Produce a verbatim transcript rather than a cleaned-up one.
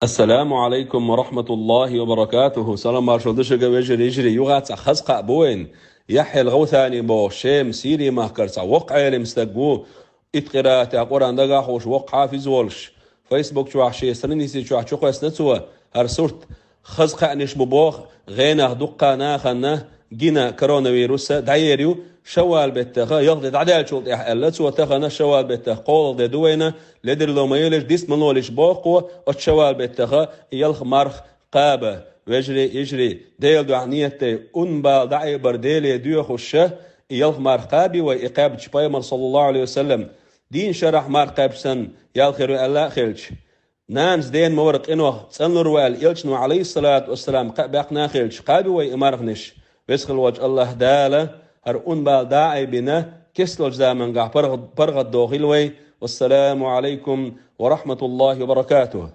Ассаламу Ӏалайкум ва рахьматуллахӀи ва баракатухӀу. Салам маршал ду шуьга, вежарий, йижарий. Юха цхьа хаза кхаъ бу вайна. Яхьъял ГӀавсани бохуш, Шем, Сири махкара цхьа воккха Ӏелам стаг ву. Итт къираатехь Къуръан дагахь хууш, воккха хьафиз волуш. Фейсбук чохь шен страници чохь чукхоьссина цо хӀара сурт. Хаза кхаъниш бу боху, гӀенах дуккха нахана гина коронавирус дӀаер ю, шаввал беттаха, ялх де дӀадаьллачул тӀаьхьа аьлла цо, тахана шаввал беттах кхоалгӀа де ду вайна, ледарло ма елаш, дис ма лолаш боху кхо, оцу шаввал беттаха ялх марх кхаба. Вежарий, йижарий, Делан дуьхьа нийят дай, ун бала дӀаайбар Деле доьхуш ша, и ялх марх кхаби вай, и кхаьбча Пайхамар, саллаллахӀу Ӏалайхи ва саллам, дийнна шарахь марх кхаьбча санна, ял хир ю аьлла а хилча. Нанас дена ма вара къинойх, цӀанлур ву аьлла, Элчано, Ӏалайхиссалату вассалам, кхаъ баьккхина а хилча, кхаби вай и марханаш, веза хилла волчу АллахӀ Дала хӀара ун бала дӀа а айбина, кечлолчу замангахь паргӀат, паргӀатдохийла вай. Вассаламу Ӏалайкум ва рахьматуллахӀи ва баракатухӀу.